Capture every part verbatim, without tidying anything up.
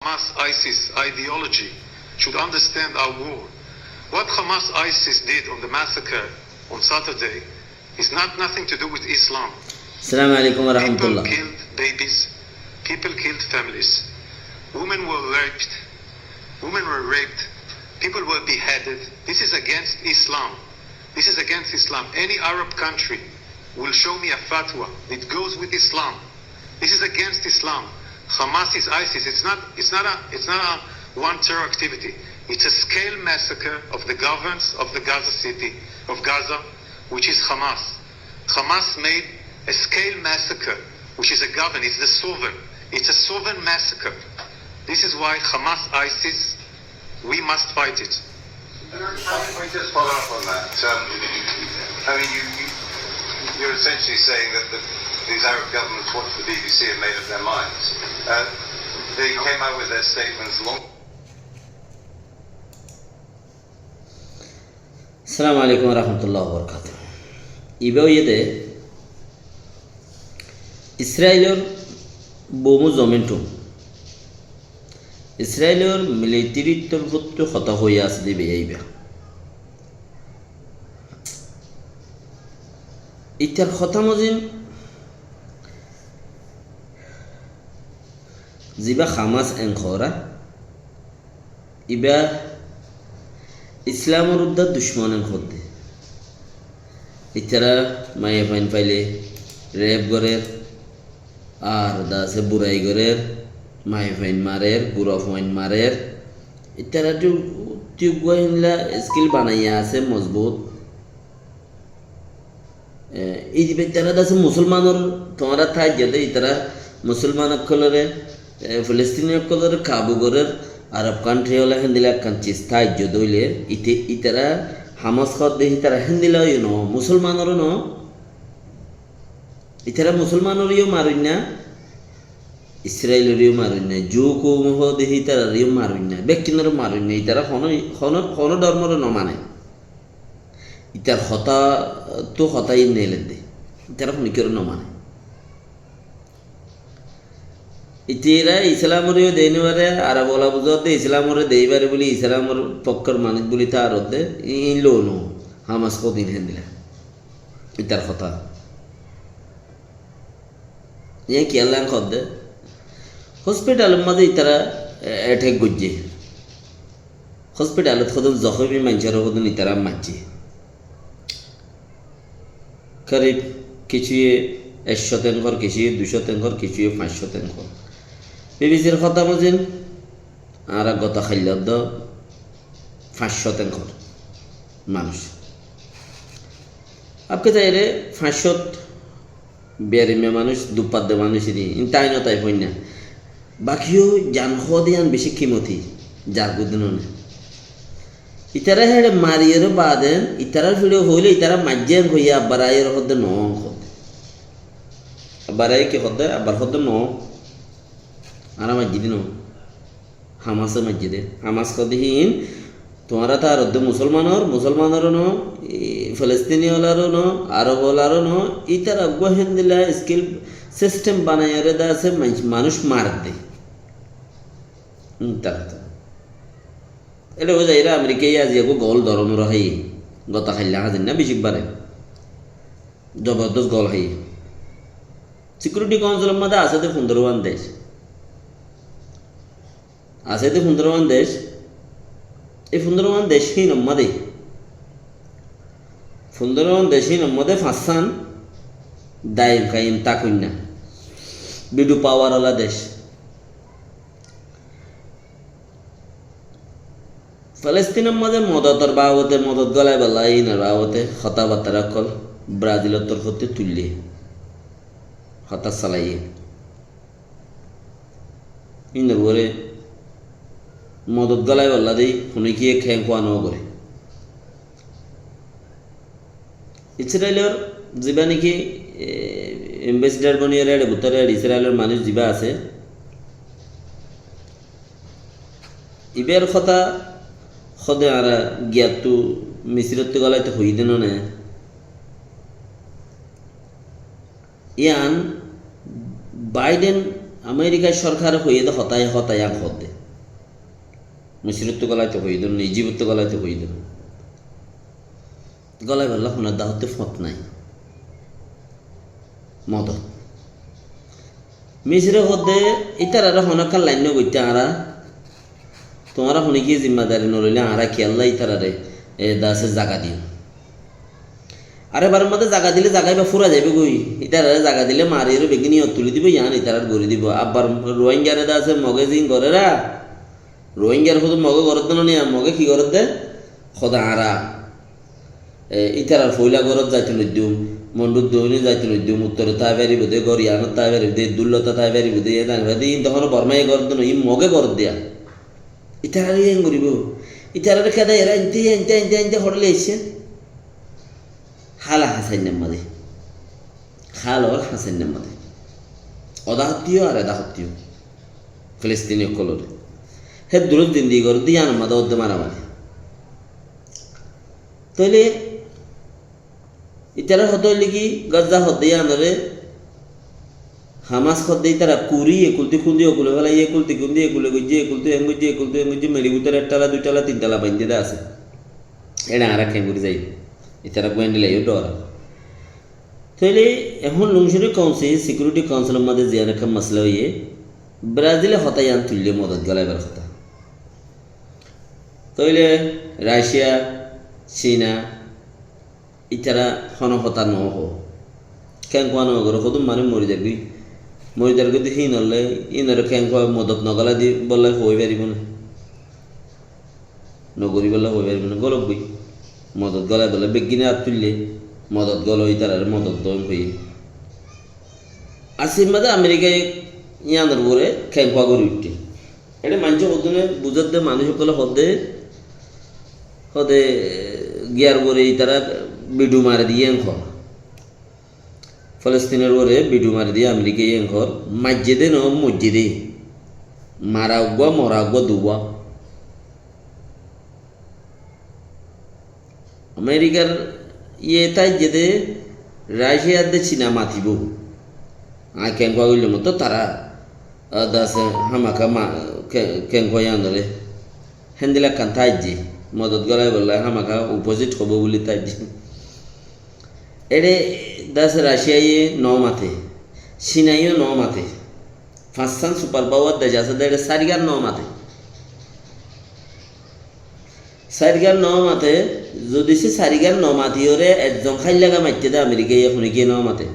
Hamas ISIS ideology should understand our war. What Hamas ISIS did on the massacre on Saturday is not nothing to do with Islam. Assalamu alaikum wa rahmatullah. People killed babies, people killed families, women were raped, women were raped, people were beheaded. This is against Islam. This is against Islam. Any Arab country will show me a fatwa that goes with Islam. This is against Islam. Hamas is ISIS. It's not, it's not a, it's not a one terror activity. It's a scale massacre of the governance of the Gaza City, of Gaza, which is Hamas. Hamas made a scale massacre, which is a govern, it's the sovereign. It's a sovereign massacre. This is why Hamas ISIS, we must fight it. Can I just follow up on that? Um, I mean, you, you, you're essentially saying that the, these Arab governments watched the B B C and made up their minds. Uh, they came out with their statements long Assalamu alaikum wa rahmatullahi wa barakatuhu. Ibá óiye de Israilor bomu zomin ttu Israilor militarir torfóttu hotá hoi asé de ibá. Itar hotá mozin zibá Hamas en hoór, ibá Islamor uddá ducmon en hoódde. Itará maiyafuain faile rep gorér, ar dase burai gorér, maiyafuain marer, gurafuain marer. Itará ttu, ttu eggúa héndilla skill banaiya asé mozbut. E, ibá itará dase musolmanor, tuáñra táijjo de, itará musolman ókkolore, e, Filistini ókkolore kabu gorér, Arab country óla héndilla ekkán sis táijjo de óile, ite, itará Hamas hoódde, itará héndilla yó no, musolmanor ó no, itará musolmanor yó maroinna, Israilor yó maroinna, Ju koum hoódde, itarár yó maroinna, bekkúnor maroinna, itará hono, hono, hono dormore no mane. Itar hotá ttu hotá iín neeledde. Itará honikkáre no mane. Itará Islamoré yó dei no fare, Arab óla buzódde Islamoré dei fare buli, Islamor fokkór manúic buli taródde, iín lou no, Hamas hodin héndilla. Itar hotá. Iyan kiyólla hoódde? Hospitalor mazé itará, e, attack goijjé. Hospitalot hodún zohómi maincóre hodún itará maijjé. Korib kissúye ekcó ten hoór, kissúye duicó ten hoór, kissúye fañscó ten hoór. B B C r hotá mozin, añára goto hailla dó fañscó ten hoór manúic. Abke zaire fañscót Biyarime manúic, duppadde manúic ini, in tai no tai foinna. Bakiyó jan hoóde iyan beci kimoti, jar gudinone. Itará héçe mariyóre baade, itarár fiçe hoóile itará maijjé en hoiyé, abbar aiyóre hoódde no hoódde. Abbar aiyé ki hoódde, abbar hoódde no. Añára maijjí de no. Hamase maijjé de. Hamas hoódde híin, tuáñra taródde musolmanor, musolmanor ó no, e, Filistini ólar ó no, Arob ólar ó no, itará eggúa héndilla skill system banaiyóre de asé, manúic, manúic maredde. Hum, tará to. Ele ó zaire Amerikaye aijja eggúa gól doron uro háiye. Goto hailla házin na bicík bare. Zobordos gól háiye. Security Council or mazé asé de fundoro wán dec. Asé de fundoro wán dec, e fundoro wán dec híin or mazé, fundoro wán dec híin or mazé fañssán daim kaim tákoinna, veto power ola dec. Filistínor mazé modotor babote, modot golaibálla híinor babote hotábattá ókkol Brazilor torfóttu tuille, hotá salaiyé. Híinor uore modot golaibálla de honikiyé keén kuwa no goré. Israilor zibá niki, e, ambassador boniyóre eçe bútore Israilor manúic zibá asé, ibár hotá hoóde añára giyattu Misirottu golaite hoiyí de no né. Yián Biden Amerikar sorkare hoiyé de hotá, e hotá yián hoódde. Misirottu golaito hoiyé dé, Ijibottú golaito hoiyé dé. Golaibolla honó dahottí fot nái. Modot. Misire hoódde, ítararé honókkan lain no goittó añára, tuáñra honíkiyé zimmadari no loilé añára kiyólla ítararé, e, dase zaga diyum. Ar ebar modé zaga dilé zaga íba fúrai zaibói goi, ítararé zaga dilé mariyóre beggín iyót tulí dibou, yián ítarar gorí dibou. Abbar Ruáingaré dase Mogé zin goréra, Ruáingar hoódde Mogé gorédde no niya, Mogé ki gorédde? Hoódde añára, e, ítarar foóila górot zaito noddúm, Mondhúr doóine zaito noddúm, uttorot tái faribóu dé, gór yiánot tái faribóu dé, dúllota tái faribóu dé, yé tái faribóu dé, yín tohóno Bormaye gorédde no, yín Mogé gorédde. Ítararé yían goríbou. Ítararé kéda erá ente, ente, ente, ente hoçé loi aiccé. Hál hasainnar modé. Hál ór hasainnar modé. Oda hottí yó ar eda hottí yó. Filistini ókkolóre. Hé durus zindigi gorédde yíanor modé ódde maramari. Tóile ítara hotá óile ki, Gazza hoódde yíanoré, Hamas hoódde ítara kuri, ekultí kúndi okule félai, ekultí kúndi ekule goijjé, ekultí en goijjé, ekultí en goijjé, meçi bútore ek tala, dui tala, tin tala baindé dé asé. Éçe añára keéngorí zai? Ítara guáñdila yó dhoóra. Tóile ehón Lungcúri Council, Security Councilor modé ziyán ekkán masala óiye, Brazile hotá yían tuillé modot gólaibar hotá. Tóile Racia, Cina, ítara honó hotá noó hoó. Keéngua noó goré, hodún manúic mori zargói. Mori zargói de híinollá, híinoré keéngua modot nogólai dibollá hoói faribó né? Nogoríbollá hoói faribó né? Gólok goi. Modot gólai bollá beggíne át tuillé, modot gólai ítararé modot doóin hoiyé. Asíl mazé Amerikaye yíanor uore keéngua gorí uiththé. Eçé maincé hodúne buzédde, manúic ókkolé hoódde, hoódde giyar uore ítara bidu mari diyé en hoó. Filostinor uore bidu mari diyé Amerikaye yían hoór, maijjé dé noó, moijjé dé. Mara uggúa, mora uggúa, duwá. Amerikar iye táijje dé, Racia dé Cina matibóu. Aññí keéngua goillám to tará, a, dase hámaka ma-, ke-, keéngua yíanoré. Héndilla ekkán táijje, modot gólaibollá hámaka opposite hoibó buli táijje. Eçé dase Raciaye noó mate, Cinaye yó noó mate. Fañssán super power dec asé dé, eçé sairgán noó mate. Sairgán noó mate, zodi sé sairgán nomatiyóre ezzon háilla ga maitté dé Amerikaye, honíkiye noó mate.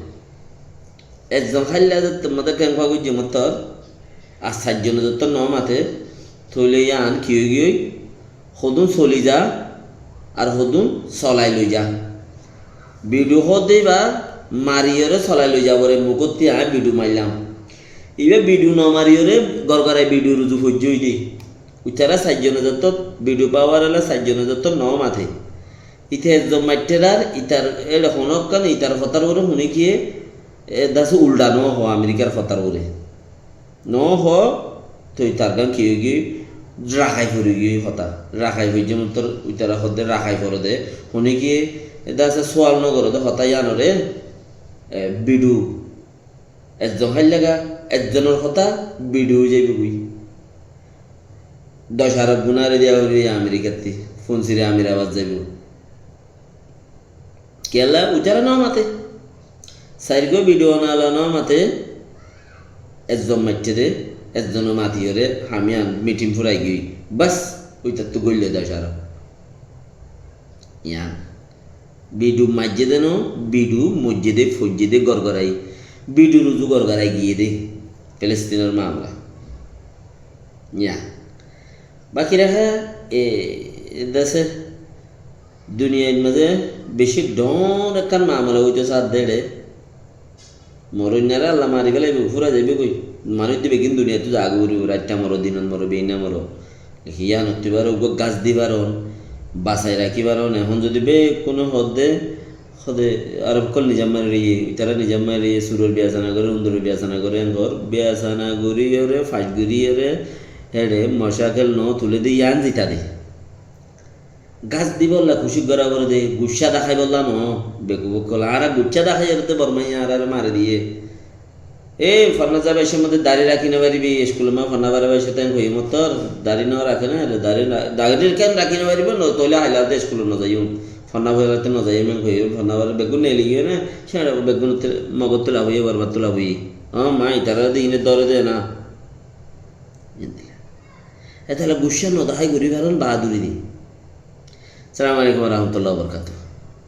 Ezzon háilla zettór mazé keéngua goijjé mottor, ar sairzone zettór noó mate, tóile yían ki óigiyoi? Hodún soli za, ar hodún solai loi za. Bidu hoódde íba mariyóre solai loi za, uore mukótti aññí bidu maillám. Íba bidu nomariyóre gorgorai bidu ruzu foijjé óiye dé. Ítara sairzone zettór, bidu power ola sairzone zettór noó mate. Íte ezzon maitté dár, ítar eçé honókkan, ítar hotár uore honíkiye, e, dase uldha noó hoó, Amerikar hotár uore. Noó hoó, toi targán ki óigiyoi, rakai forigiyoi hotá. Rakai foijjé mottor, ítara hoódde rakai foré dé. Honíkiye, e, dase sual nogoré dé hotá yíanoré, e, bidu. Ezzon háilla ga, ezzonor hotá bidu ói zaibói goi. Doc arob guná re diya óibo Amerikattí, funsire Amirabad zaibou. Kiyólla? Uitará noó mate. Sairgúa bidu onolla noó mate, ezzon maitté dé, ezzone matiyóre ham yían mitin furai giyói. Bas, uitartú góille doc arob. Yían. Bidu maijjé dé noó, bidu moijjé dé, foijjé dé gorgorai. Bidu ruzu gorgorai giyé dé. Filostinor mamela. Yían. Baki raká, e, dase duniyair mazé beci dhoóñr ekkán mamela óito saádde eçé. Moroinnaré Allah mari félaibo, fúrai zaibói goi. Manúic de beggín duniyattú zagói gori, raitta moro, dinot moro, beina moro. Híyanottú íbaré uggúa gas di faron, basai rakí faron. Ehón zodi bekkúne hoódde, hoódde Arob ókkol nizam mari roiyé, ítara nizam mari roiyé, suror biyasana goré, unduror biyasana goré, engor biyasana goríyoré, fac goríyoré, héçe mocakel no tulé dé, yían zita dé. Gas dibolla kucíc gorá foré dé, guccá daháibolla noó, bekuf ókkol. Añára guccá daháiyoré dé Bormaye añáráre mari diyé. E fonná zaiba, issé mode dari rakí no faribi, iskulor maze fonná fora bosé, te hoiyé mottor dari no raké na, dari ra-, dari ken rakí no faribo, no, toile haila de iskul no zaiyo, fonná fora te no zaiyo, men hoiyé, fonná fora beggún neli giye na, se beggún te, mogor tula hoiyé, barbar tula hoiyé. O ma, itará de ine dore de na. Etala guccá no dahái gori faron, bahaduri di. Assalamu alaikum wa rahmatullahi wa barakatuhu.